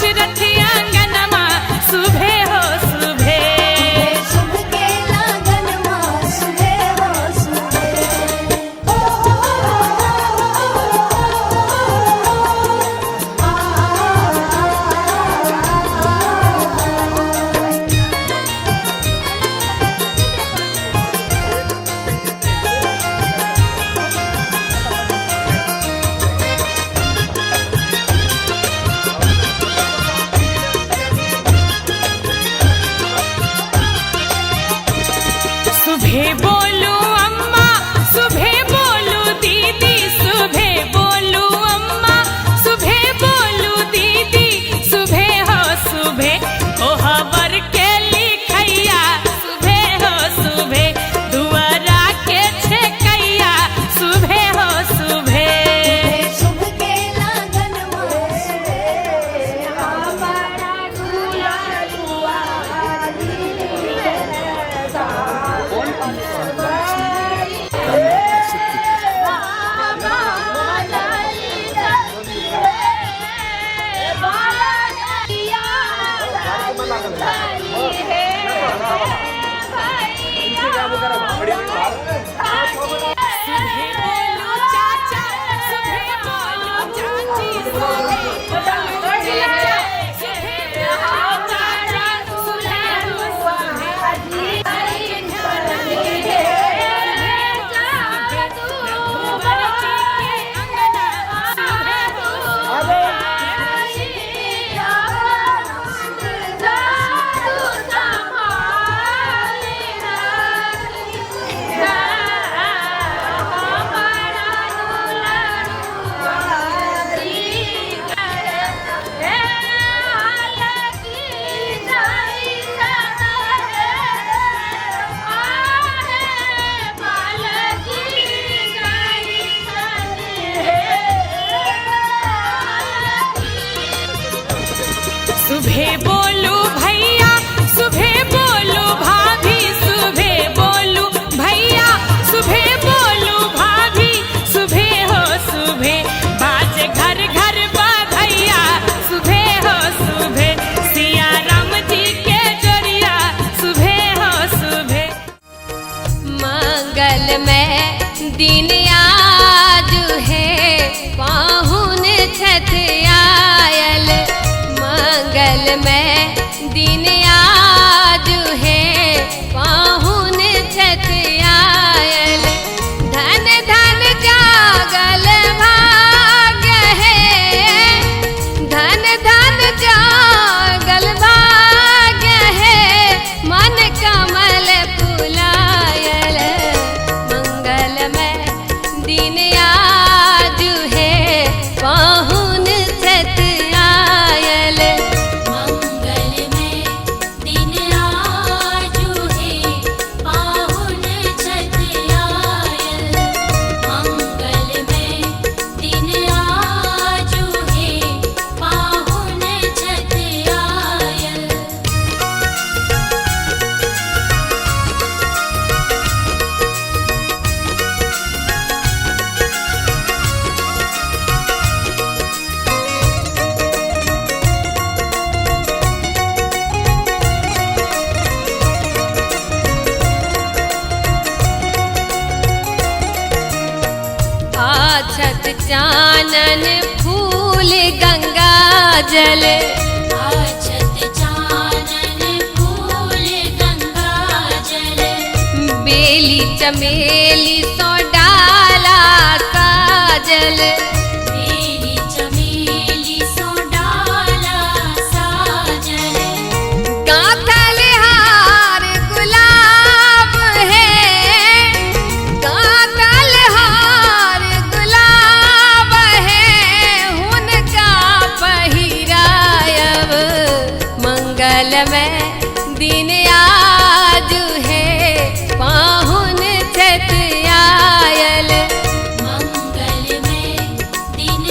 दशरथ आंगनमा सुभे हो सुभे। शुभ के लगनमा सुभे हो सुभे। ओ हो हो। सुभे बोलू अम्मा सुभे बोलू दीदी, सुभे बोलू अम्मा सुभे बोलू दीदी, सुभे हो सुभे ओ हबर के लिखैया, सुभे हो सुभे दुआरा के छेकैया, सुभे हो सुभे। शुभ के लगनमा सुभे। सुभे बोलू चाचा सुभे बोलू चाची, सुभे बोलू चाचा सुभे बोलू चाचा, सुभे हो सुभे रघुवर जी के अंगना सुभे हो सुभे। सुभे बोलू भैया सुभे बोलू भाभी, सुभे बोलू भैया सुभे बोलू भाभी, सुभे हो सुभे बाज घर घर बधैया, सुभे हो सुभे सिया राम जी के जोरिया, सुभे हो सुभे। मंगल में दिन आज है पाहुन छठ आयल। मंगल में दिन आज है पाहुन छठ आयल। धन धन जागल भाग्य है, धन धन जागल भाग्य है, मन कमल फुलायल। मंगल में दिन आज है पाहुन छठ आयल। मंगल में दिन आजु है पाहुन छठ आयल। मंगल में दिन आजु है पाहुन छठ आयल। आछत चानन फूल गंगा जल। आछत चानन फूल गंगा जल। बेली चमेली सो डाला साजल। बेली चमेली सो डाला साजल। गाथल हार गुलाब है, गाथल हार गुलाब है, हुनका पहिरायब। मंगल में दिन आज है पाहुन छठ आयल। मंगल में दिन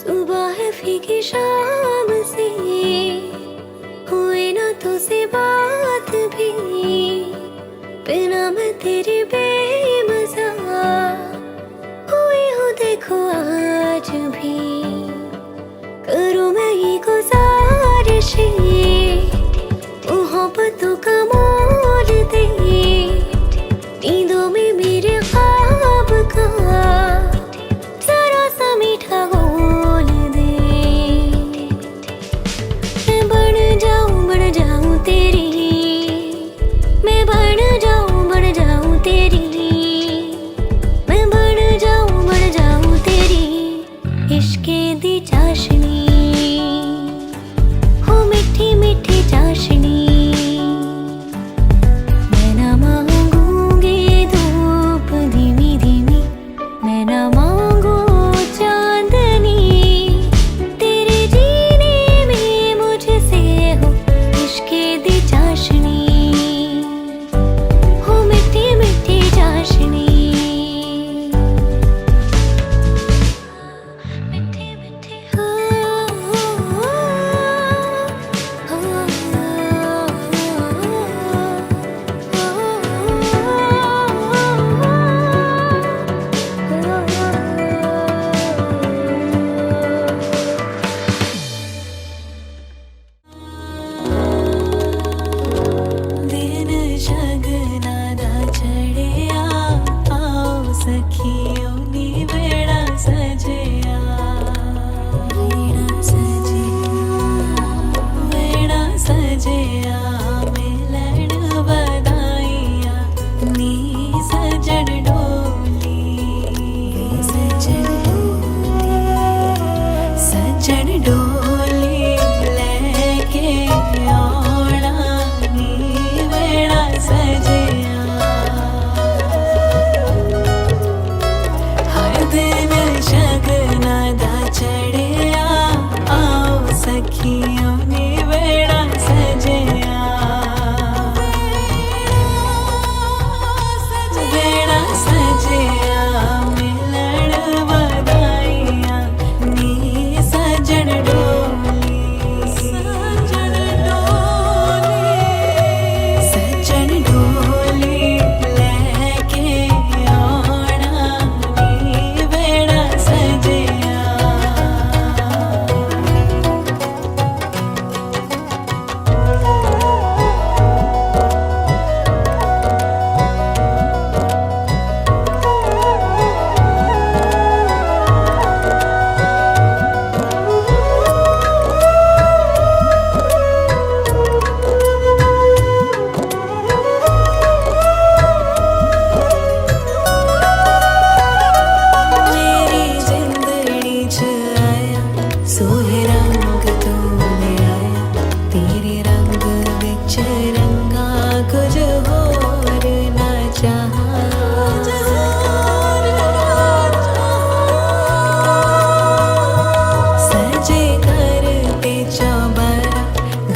सुबह है फीकी शाम सी, हुए ना तुझसे बात भी, बिना मैं तेरे बेमजा हुई हूँ देखो आज भी। करूँ मैं ये गुजारिशें, मोहब्बतों का मोल दे, नींदों में मेरे ख्वाब का जरा सा मीठा घोल दे। मैं बन जाऊं तेरी, मैं बन जाऊं तेरी, मैं बन जाऊं तेरी इश्के दी चाशनी, हो मिठी मिठी चाशनी। मैं ना मांगूंगी धूप धीमी धीमी, मैं ना मांगू चांदनी, तेरे जीने में मुझसे हो इश्के दी चाशनी, हो मिठी मिठी चाशनी। मिठी मिठी हो, दिन शगना दा चढ़िया, आओ सखियों नी वेड़ा सजया, वेड़ा सजया, वेड़ा सजया, मिलन बधाइया नी सजन डोली, सजन डोली, सजन डोली लेके आना नी वेड़ा सजया। हर दिन शगना दा चढ़िया, आओ सखियों नी वेड़ा सजया, वेड़ा सजया, मिलन बधाइया नी सजन डोली, सजन डोली, सजन डोली लेके आना नी वेड़ा सजया। मेरी जिंदड़ी च आया सोहे रंग तू ले आया, तेरे रंग विच रंगा कुछ होर ना चाहा, सजे घर ते चौबारा,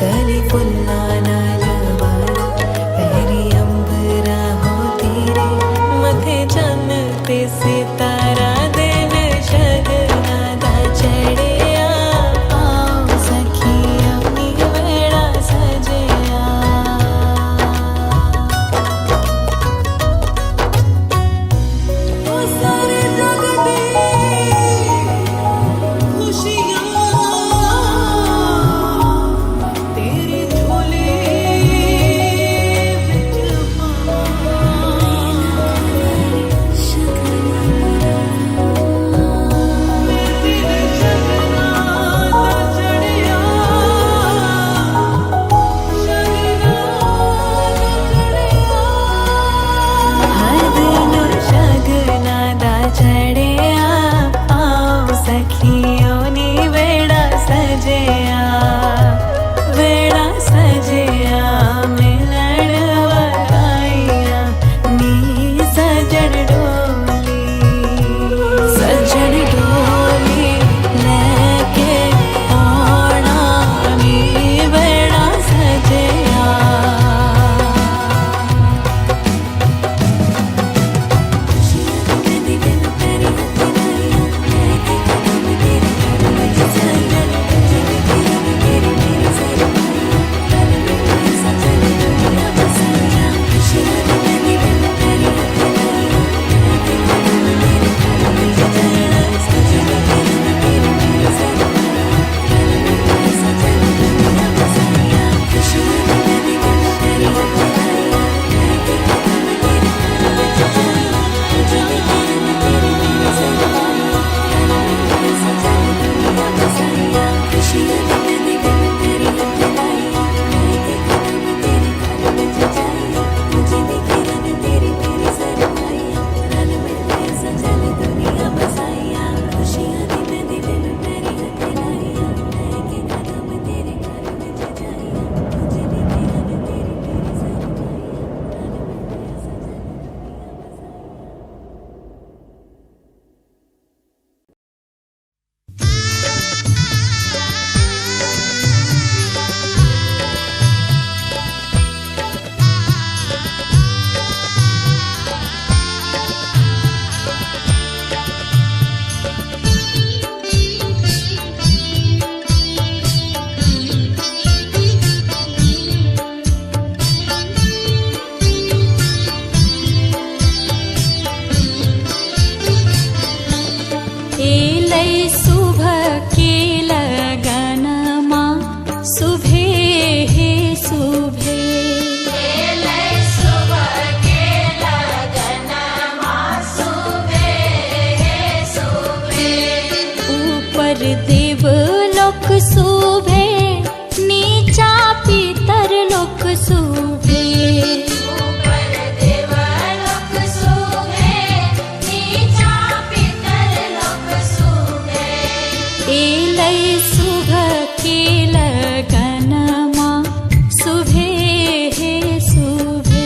गली फुल्ला नाल बारा, पैरी अंबरा हो तेरे मथे चन्न ते सितारा। दिन शगना दा चढ़िया, आओ सखिया नी वेड़ा सजया। ओ सारे जग दी खुशियां तेरे झोले विच पावां। शगन ऊपर देवलोक शोभे, नीचा पितर लोक शोभे। ऊपर देवलोक शोभे, नीचा पितर लोक शोभे। एलै शुभ के लगनमा शुभे हे शुभे।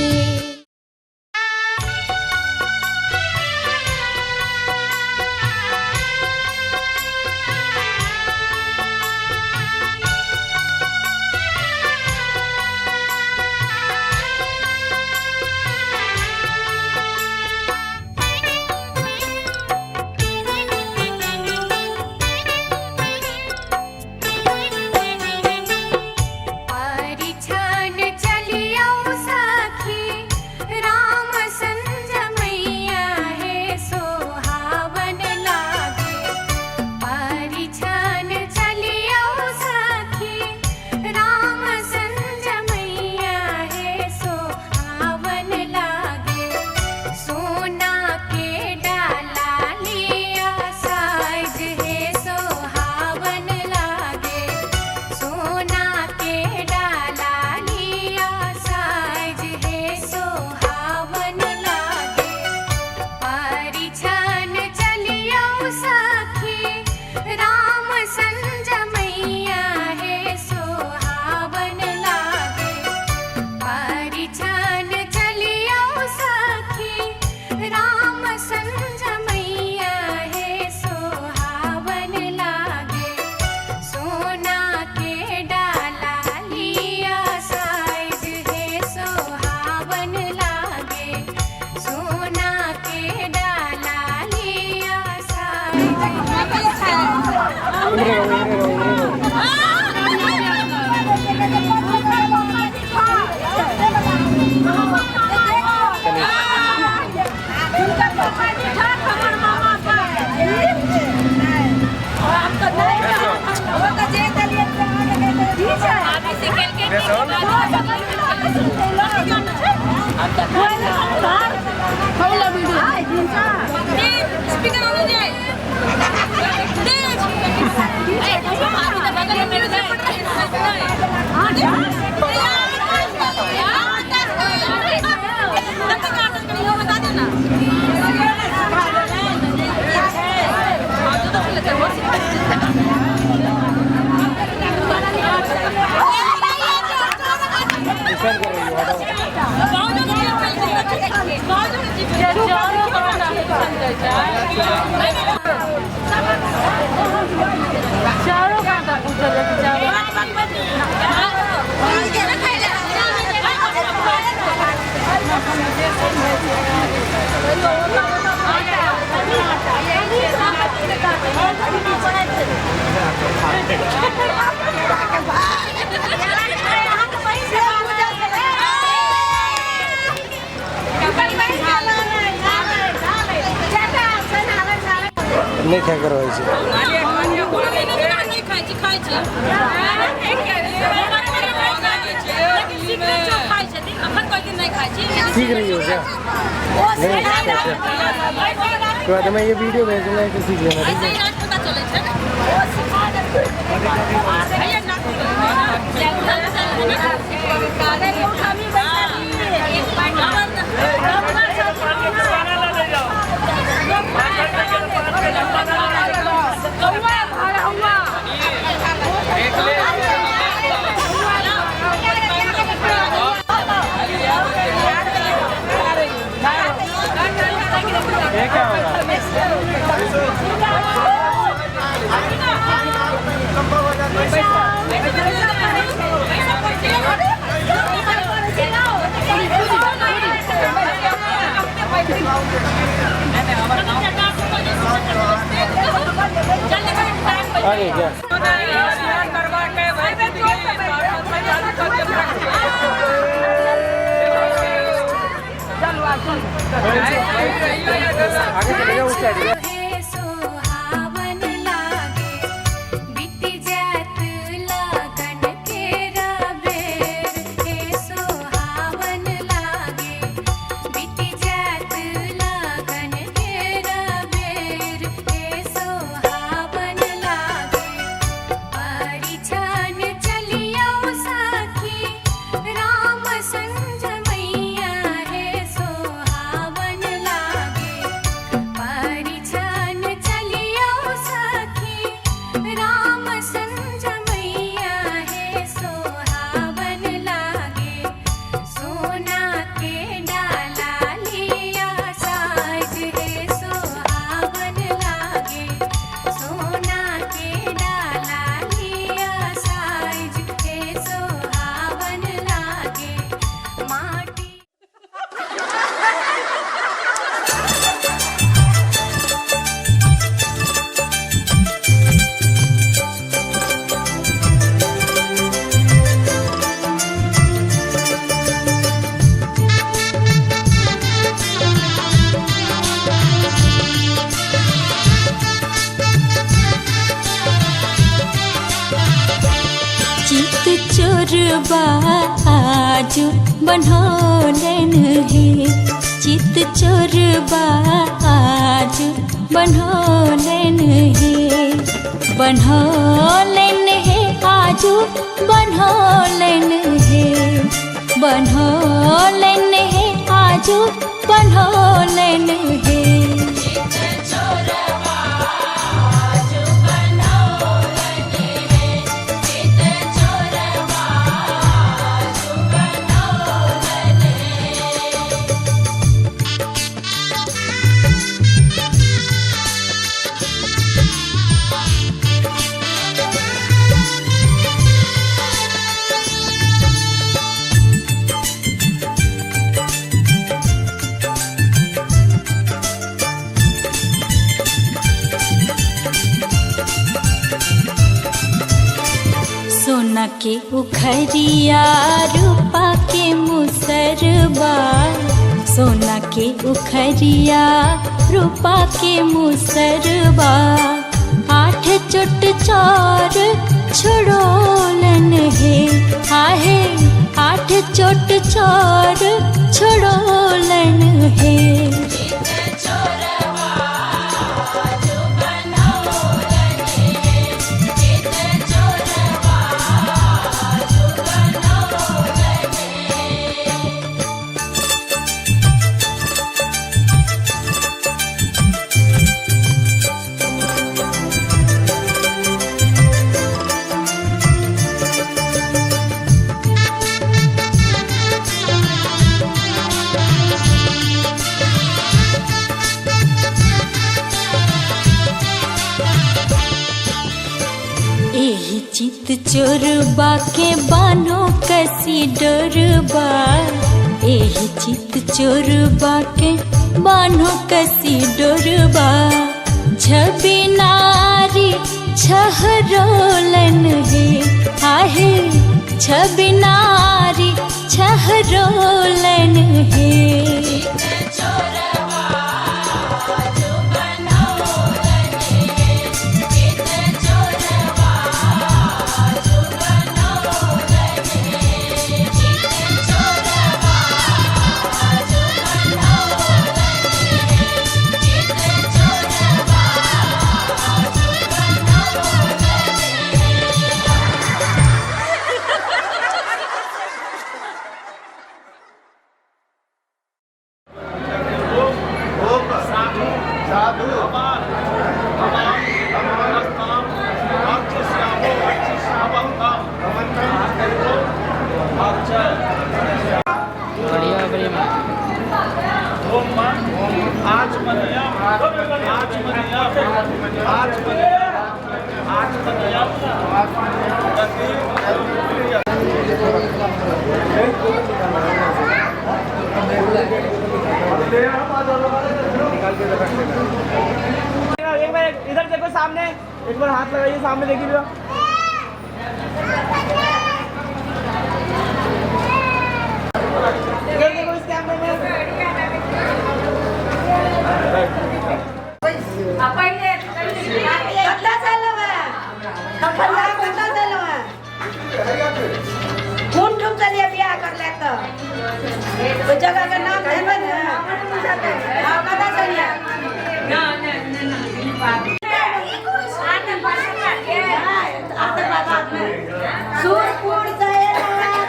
परिछन चलियौ सखी राम संग मैया हे सोहावन लागे। परिछन चलियौ सखी राम संग मैया हे सोहावन लागे। सोना के डाला लिया साज हे सोहावन लागे। सोना के डाला लिया साज हे सोहावन लागे। परिछन चलियौ सखी राम संग मैया हे सोहावन लागे। परिछन चलियौ सखी राम संग मैया हे सोहावन लागे। सोना के डाला लिया साज हे सोहावन लागे। सोना के डाला लिया साज। नहीं खाए करो ऐसे। सीख रही हो क्या? नहीं, तो मैं ये वीडियो भेजूंगा, तो सीख लेना, ठीक है? ये क्या होगा? आगे क्या? आगे चले जाओ उस साइड। हे सोहावन लागे, बीत जात लगन के रबेर। हे सोहावन लागे, बीत जात लगन के रबेर। हे सोहावन लागे। चोरबा आजू बनौलन हे, चित चोरबा आजू बनौलन हे, बनौलन हे आजू बनौलन हे, बनौलन हे आजू बनौलन हे। सोना के उखरिया रूपा के मुसरबा, सोना के उखरिया रूपा के मुसरबा, आठ चोट चार छोड़ोलन हे, आहे आठ चोट चार छोड़ोलन हे। एही चित चोरबा के बानो कसी डोरबा, एही चित चोरबा के बानो कसी डोरबा, छवि नारी छहरोलन हे, आहे छवि नारी छहरोलन हे। बढ़िया बढ़िया। एक बार इधर देखो सामने, एक बार हाथ लगाइए सामने देखिए भैया। इधर देखो इस कैमरे में। कतला चालू है? कतला चालू है? कोन ठुम चलिए बियाह कर ले तो ओइ जगह के नाम हेबे ने। हां कतला चलिए? सूरपुर से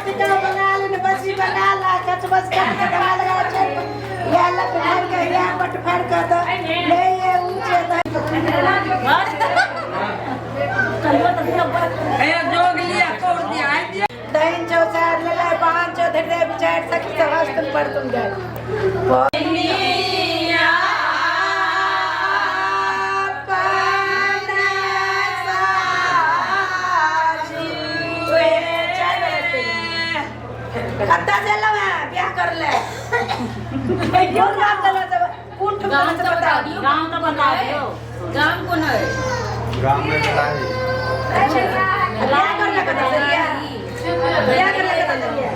पिता बंगाल ने बसी बंगाल कचबस कट के दवा लगा चल या लक फाड़ के या पट फाड़ के तो ले ये ऊंचे दहीन चौ चार ले ले पांच चौ धरे विचार सखी सब तुम पर तुम जाए। कत्ता चलो है ब्याह कर ले कौन गांव चलो सब कौन ठुम चलो बता गांव तो बता दियो, गांव कौन है? गाँव में बताए ब्याह कर ले कत्ता चलिए ब्याह कर ले कत्ता चलिए।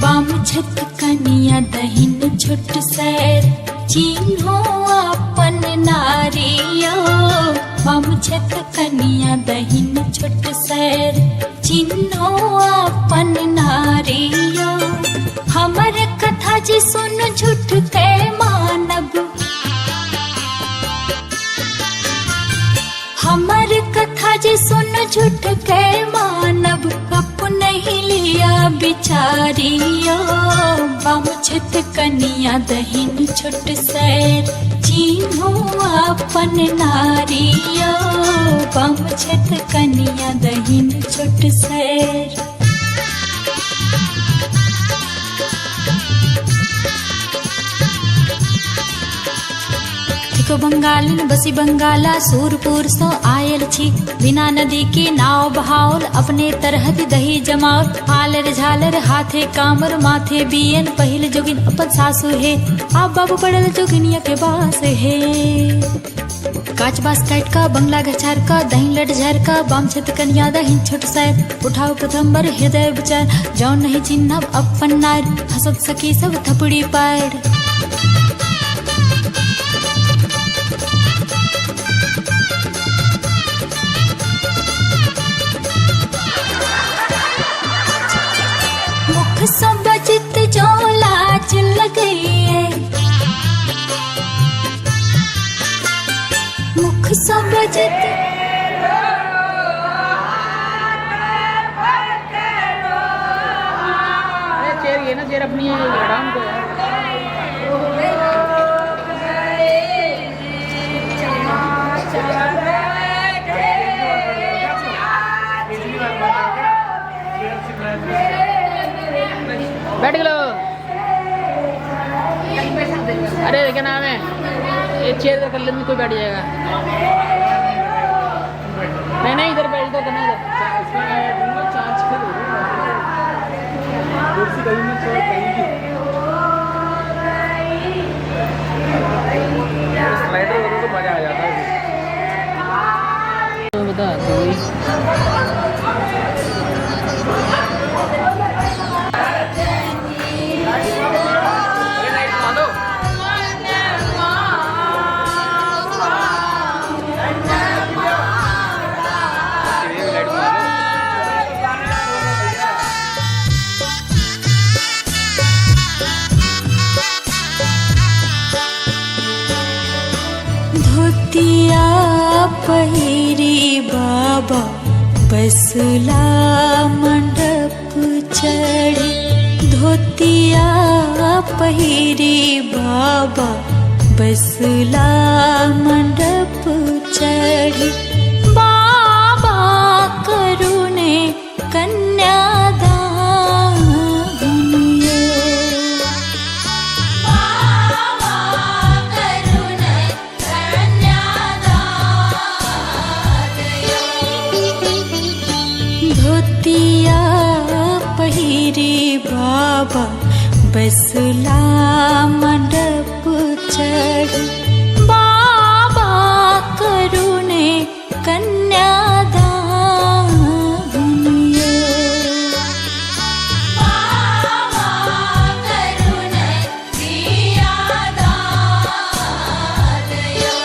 बाम छत कनिया दहिन छोट सैर, चिन्हो अपन नारियो, बाम छत कनिया दहिन छोट सैर, चिन्हो अपन नारियो। हमर कथा जी सुन झूठ के मानब, हमर कथा जी सुन झूठ के मानब, अपने ही लिया बिचारियो। बाम छत कनिया दहिन छोट सैर, चिन्हो अपन नारियो। बाम छत कनिया दहिन छोट सैर। देखो बंगालिन बसी बंगाला, सूरपुर सो आयल छी, बिना नदी के नाव बहाओल, अपने तरहद दही जमाओल। आलर झालर हाथे कामर माथे बियन, पहिल जोगिन अपन सासु हे, आप बाबू पड़ल जोगिनिया के बास हे। काच बास काट का बंगला घछार का, दही लट झर का, बाम छत कन्या दही छोट सैर। उठाओ प्रथम बर हृदय विचार, जौन नहीं चिन्हब अपन नार, हसत सखी सब थपड़ी पार। मुख सो बजत जो लाज लगइए, मुख सो बजत। अरे चेयर ये ना, चेयर अपनी है, आराम को यार। बैठ गलो। अरे क्या नाम है, ये चेयर कर लेने कोई बैठ जाएगा। नहीं नहीं इधर बैठ, इधर करना, इधर। स्लाइडर होता तो मजा आ जाता है। तो बता कोई धोतिया पहिरी बाबा बसला मंडप चढ़ी, धोतिया पहिरी बाबा बसला मंडप चढ़ी। बाबा करुणे कन्यादान यो। बाबा करुण कन्यादान यो। धोतिया पहिरी बाबा बसला मंडप चढ़ी, बाबा करुणे कन्यादान यो। बाबा करुण दियादान यो।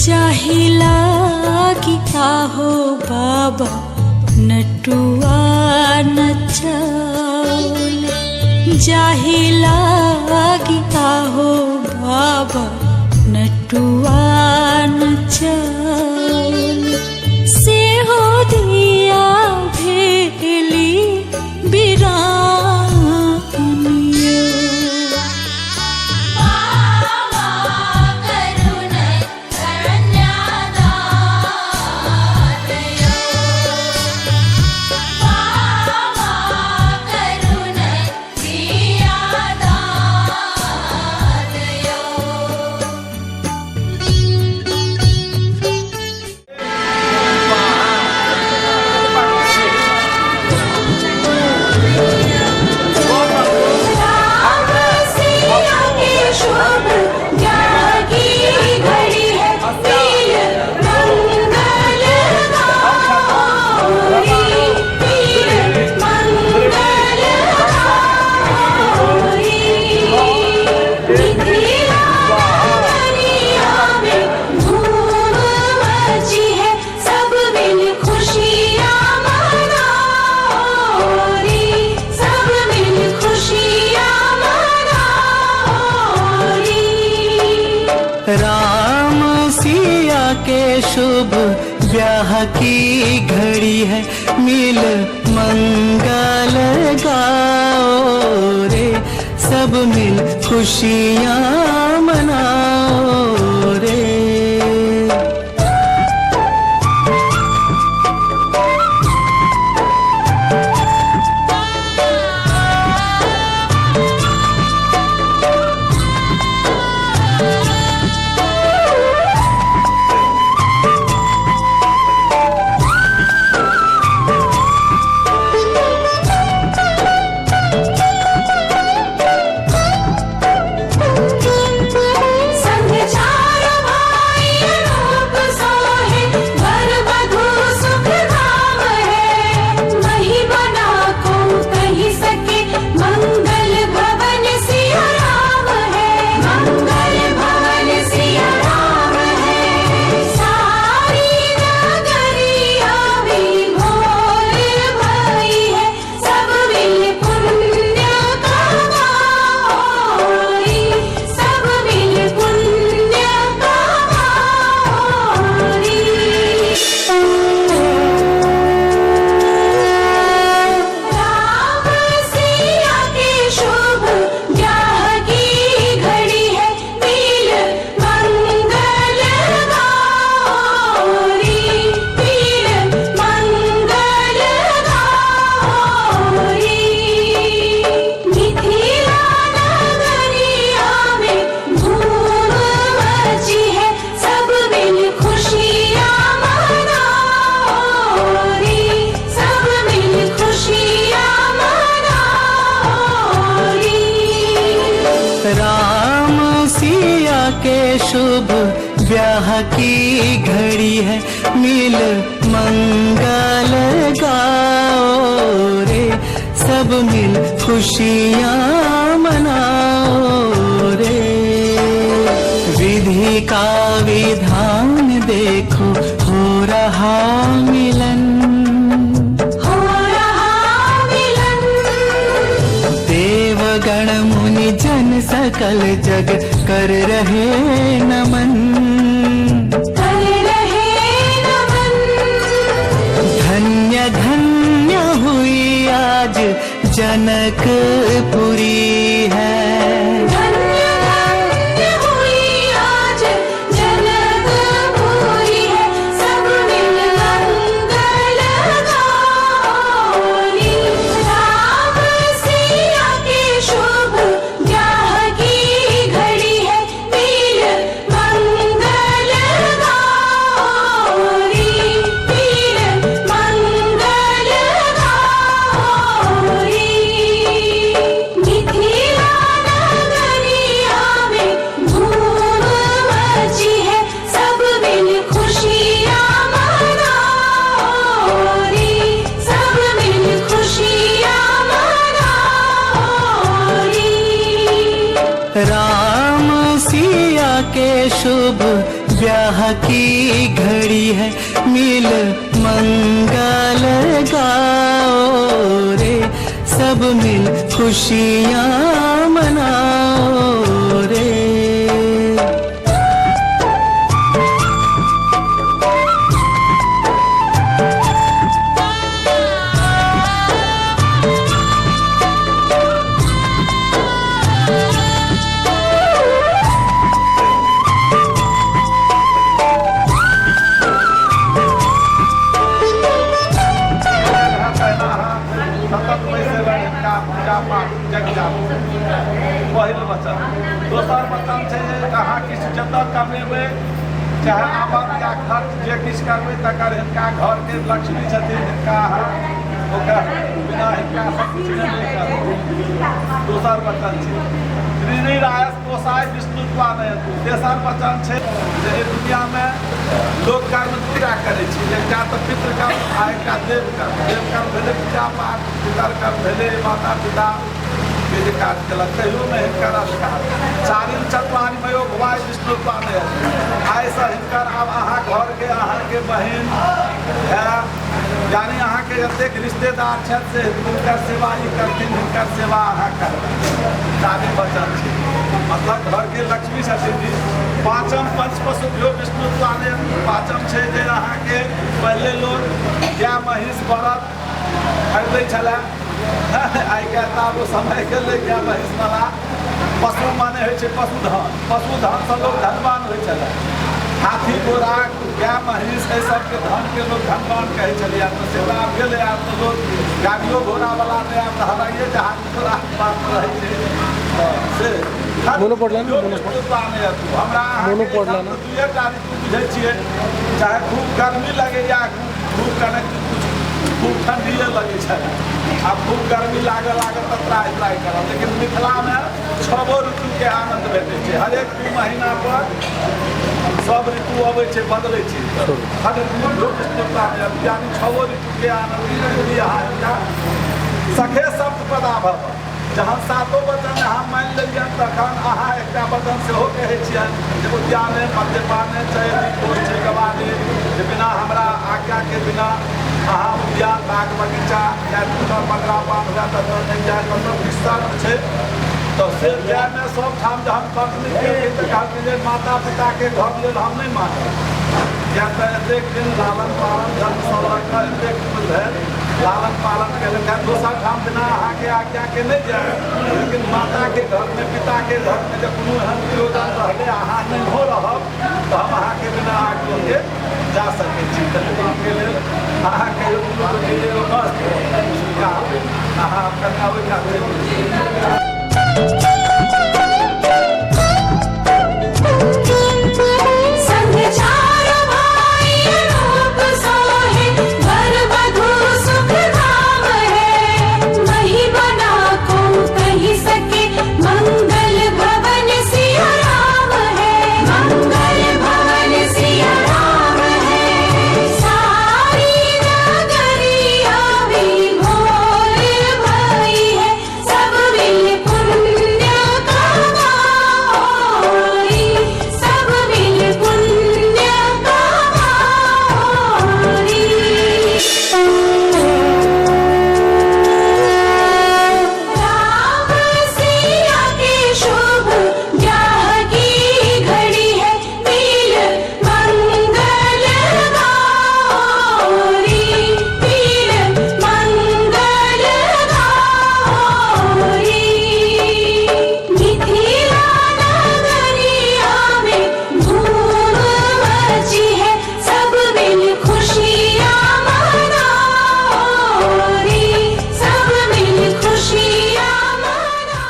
जाहि लागी आहो बाबा नटुआ नचाओल, जाहि लागी आहो बाबा नटुआ नचाओल। सेहो दिया भेली बिरान यो। बाबा करुण कन्यादान यो। बाबा करुण दियादान शुभ ब्याह की घड़ी है, मिल मंगल गाओ रे, सब मिल खुशियाँ मनाओ रे। संग चार भाई अनूप सोहे, वर वधू सुख धाम है। महिमा ना को कही सके, मंगल भवन सिया राम है। मंगल भवन सिया राम है। सारी नगरिया विभोर भई है, सब मिल पुण्य कमाओरी, सब मिल पुण्य कमाओरी। राम सिया के शुभ ब्याह की घड़ी है, मिल मंगल गाओरी, मिल मंगल गाओरी। मिथिला नगरिया में धूम मची है, सब मिल खुशियाँ मनाओरी, सब मिल खुशियाँ मनाओरी। राम सिया के शुभ ब्याह की घड़ी है, मिल मंगल गाओ रे, सब मिल खुशियाँ मनाओ रे। विधि का विधान देखो हो रहा मिलन, हो रहा मिलन। देवगण मुनि जन सकल जग कर रहे नमन, कर रहे नमन। धन्य धन्य हुई आज जनकपुरी है। धन्य धन्य हुई आज जनकपुरी है, सब मिल मंगल गाओरी। राम सिया के शुभ ब्याह की घड़ी है, मिल मंगल गाओरी, मिल मंगल गाओरी। मिथिला नगरिया में धूम मची है, सब मिल खुशियाँ मनाओरी, सब मिल खुशियाँ मनाओरी। राम सिया के शुभ ब्याह की घड़ी है, मिल मंगल गाओ रे, सब मिल खुशियाँ मनाओ रे। सतत पैसे हिनका पूजा पाठ जग जाबू, पहिल वचन। दोसर वचन छै जे अहाँ किछु जतऽ कमेबै, चाहे आमद या खर्च जे किछु करबै तकर हिनका घरके लक्ष्मी छथिन, हिनका अहाँ ओकर बिना हिनका सब किछु नहि करबै। दोसर वचन छै त्रिनी रायस कोसाय विष्णु नयतु। तेसर वचन छै जे एहि दुनियामे लोक कर्म दूटा करै छै, एकटा तऽ पितृकर्म आ एकटा देवकर्म। देवकर्म भेलै पूजा पाठ, पितरकर्म भेलै माता पिता के जे काज केलक, तहियोमे हिनकर अधिकार। चारिम चतुआरि मयो भुआय विष्णु नयतु। आइसँ हिनकर आब अहाँ घरके अहाँके बहिन है, यानी अहाँके जतेक रिश्तेदार छथि से हुनकर सेवा ई करथिन, हिनकर सेवा अहाँ करबै। चारिम वचन छै, मतलब घरके लक्ष्मी छथिन जी। पाँचम पंच पशुभ्यो विष्णु त्वाने। पाँचम छै जे अहाँके पहिले लोक गाय महींस बरद खरीदै छलए। आइ काल्हि तऽ आब ओ समय गेलै गाय महींसवला। पशु माने होइ छै पशुधन, पशुधनसँ लोक धनवान होइ छलए। हाथी घोड़ा गाय महींस एहि सबके धनके लोक धनवान कहै छलैए, तऽ से तऽ आब गेलै। आब तऽ लोक गाड़ियो घोड़ावला नहि, आब तऽ हवाइए जहाज घोड़ाके बात रहै छै। तऽ से हमरा दुइएटा ऋतु बुझै छियै, चाहे खूब गर्मी लगैया खूब कने खूब ठण्डिए लगै छै। आब खूब गर्मी लागऽ लागत तऽ त्राहि त्राहि करब, लेकिन मिथिलामे छबो ऋतुके आनन्द भेटै छै। हरेक 2 महीना पर सब ऋतु अबै छै, बदलै छै। हर ऋतु यानी छबो ऋतुके आनन्द यदि अहाँ एकटा सखे शब्द पदा भव, जहन सातो वचन अहाँ मानि लेलियनि तखन अहाँ एकटा वचन सेहो कहै छियनि जे उद्याने मद्यपाने चयनि कोश छै गवाने, जे बिना हमरा आज्ञाके बिना अहाँ उद्यान बाग बगीचा या पकड़ा पान हुए ततऽ नहि जाय, मतलब किछु शर्त छै। तऽ से जायमे सब ठाम जहन पत्नी केलकै तऽ कहलकै जे माता पिताके घर लेल हम नहि मानब, किएक तऽ एतेक दिन लालन पालन जन्मसँ लऽ कऽ एतेक भेल लालन पालन केलक हेँ, दोसर ठाम बिना अहाँके आज्ञाके नहि जाय, लेकिन माताके घरमे पिताके घरमे जे कोनो एहन प्रयोजन रहलै अहाँ नहि हो रहब तऽ हम अहाँके बिना आज्ञाके जा सकै छी। तऽ एहिके लेल अहाँ कहियो कोनो मस्त अहाँ कनिया ओहि कात। संग चार भाई रूप सोहे, वर वधू सुख धाम है। महिमा ना को कही सके, मंगल भवन सिया राम है। मंगल भवन सिया राम है। सारी नगरिया विभोर भई है, सब मिल पुण्य कमाओरी, सब मिल पुण्य कमाओरी। राम सिया के शुभ ब्याह की घड़ी है, मिल मंगल गौरी, मिल मंगल गौरी। मिथिला नगरिया में धूम मची है, सब मिल खुशियाँ मनाओरी, सब मिल खुशियाँ मना।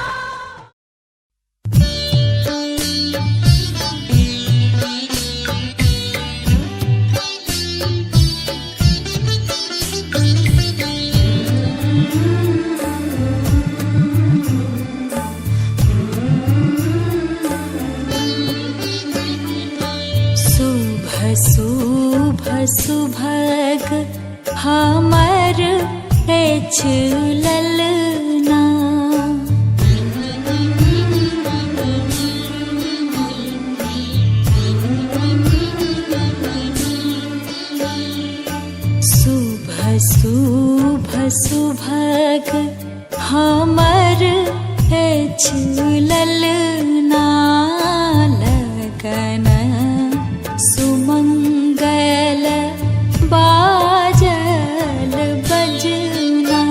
शुभ शुभ सुभग हमर अछि ललना, शुभ शुभ सुभग हमर अछि ललना, लगन सुमंगल बाजल बजना।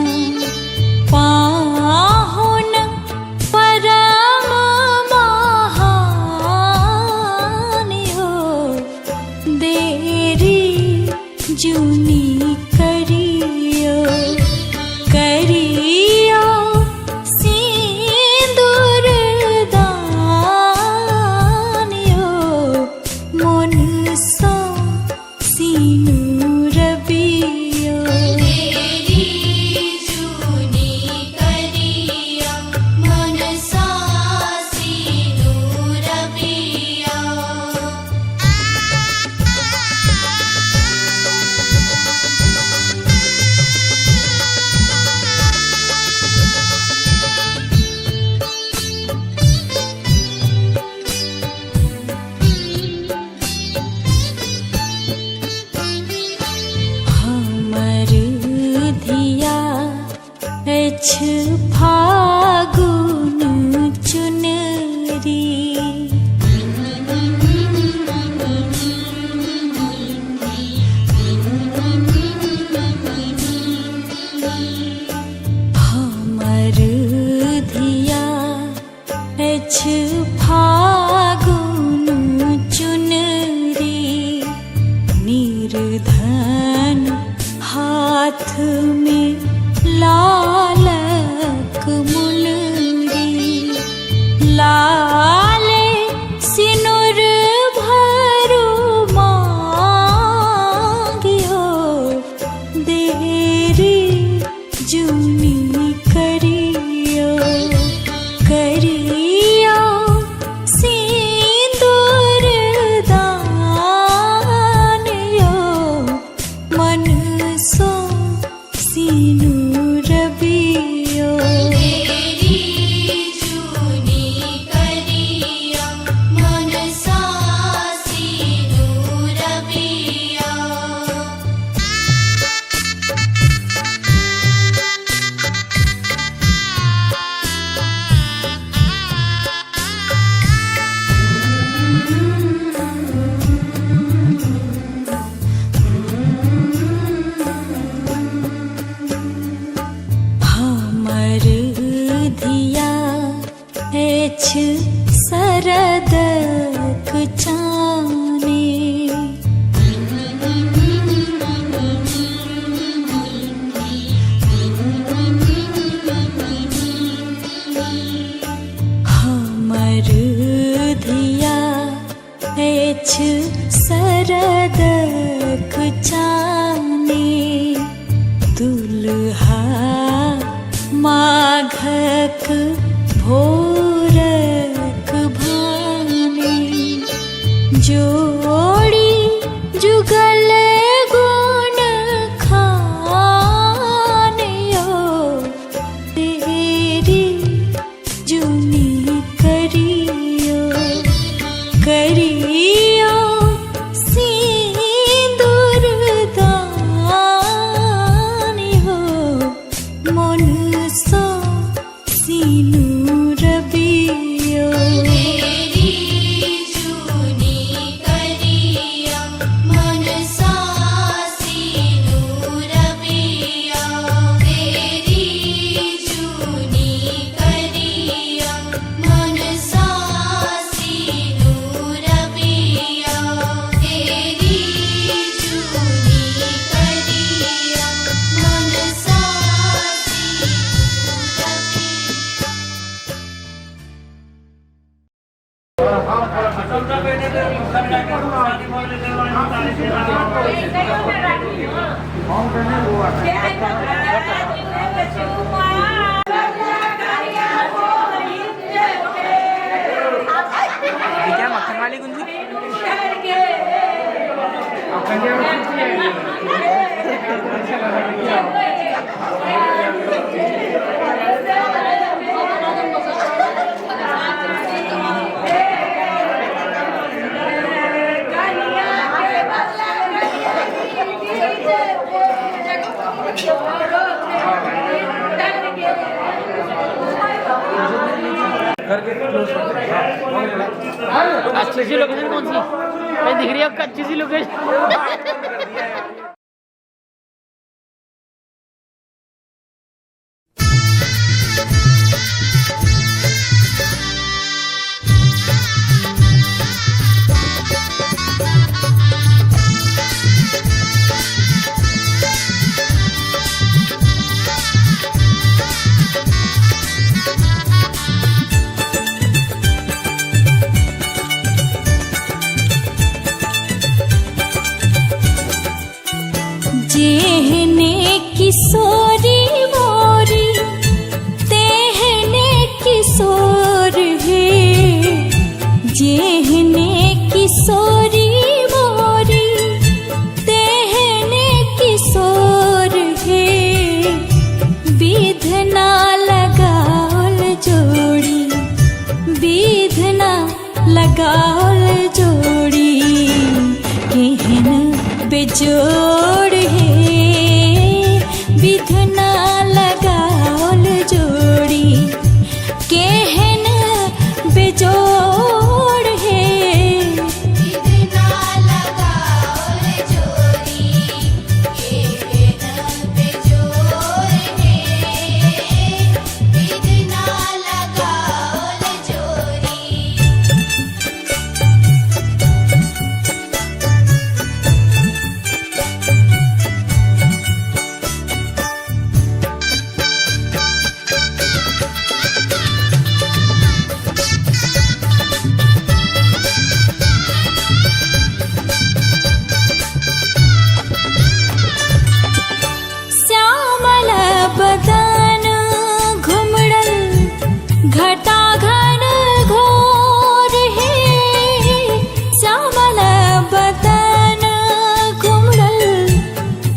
अछि फागुन चुनरी, निर्धन हाथ में लालक मुनरी। लाले सिनुर भरू मांगियो, देरी जुनी करियो। करियो सिंदूर दान यो, मन सो सिनुर बियो। तेरी जूनी करिया मनसा सिनुर बिया। हमर धिया अछि शरदक चाने। हमर धिया अछि शरदक चाने, दुल्हा माघक भोरक भाने। जोड़ी जुगल गुण खान यो, तेरी जुनी करियो। करियो सिंदूर दान हो, मन सो सिनुर बियो। तेरी जूनी करिया मनसा सिनुर बिया। तेरी जूनी करिया मनसा सिनुर बिया। तेरी जूनी करिया मनसा सिनुर बिया। क्या मक्खन वाली गुंजी? करके क्लोज कर दे। अच्छी सी लोकेशन कौन सी भाई दिख रही है आपका? अच्छी सी लोकेशन। जेहने किशोरी मोरी, तेहने किशोर हे। जेहने किशोरी मोरी, तेहने किशोर हे। विधना लगाओल जोड़ी, विधना लगाओल जोड़ी, केहन बेजोड़ हे। विधना लगाओल जोड़ी, केहन बेजोड़ हे। विधना लगाओल जोड़ी केहन बेजोड़ हे। विधना लगाओल जोड़ी। घटा घन घोर हे, श्यामल बदन घुमड़ल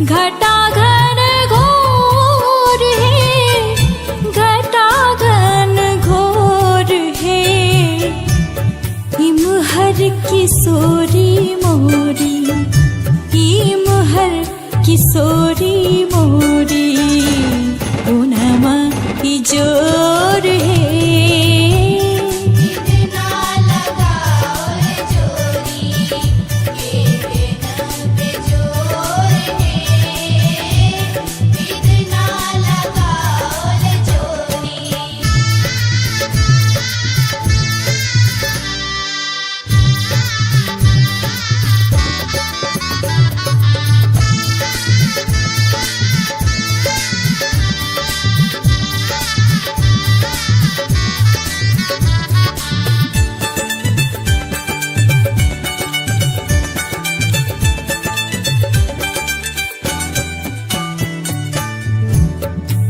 घटा घन घोर हे, घटा घन घोर हे। इमहर किशोरी मोरी, इमहर किशोरी मोरी, पूनमा जोर हे। इतना लगाओ जोरी के पे जोर है, इतना लगाओ जोरी।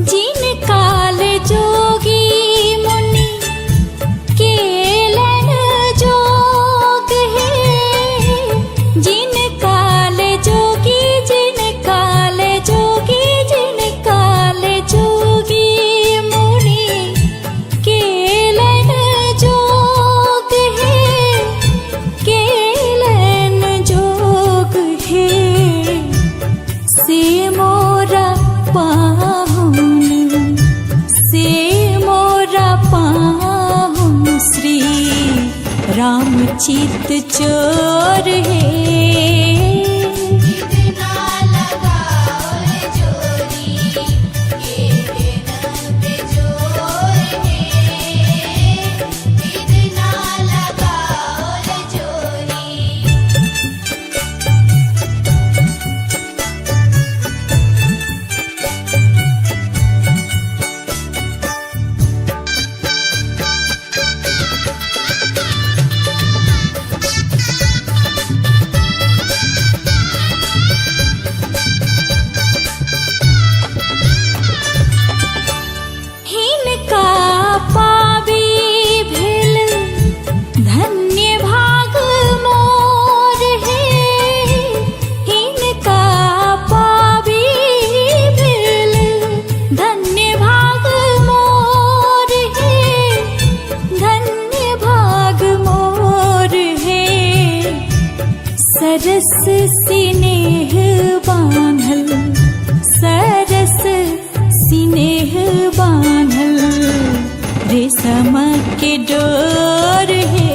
जिन काल जोगी मुनि केलन जोग हे, जिन काल जोगी, जिन काल जोगी, जिन काल जोगी मुनि केलन जोग हे, केलन जोग हे। से मोरा पाहुन, से मोरा पाहुन, श्री राम चित चोर हे। इतना लगाओ जोरी के पे जोर है, इतना लगाओ जोरी। हिनका पाबी भेल धन्य भाग मोर हे, हिनका पाबी भेल धन्य भाग मोर हे, धन्य भाग मोर हे। सरस स्नेह बान्हल, सरस स्नेह बान्हल, रेशम के डोर हे।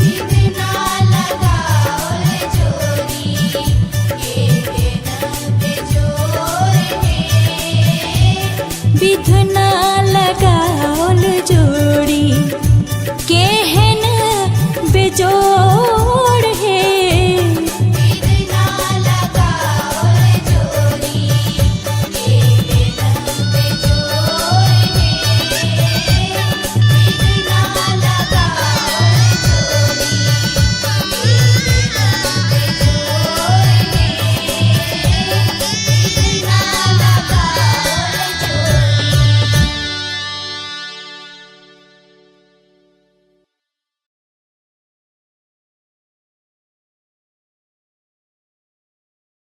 इतना लगाओ जोरी के पे जोर है, विधना लगाओल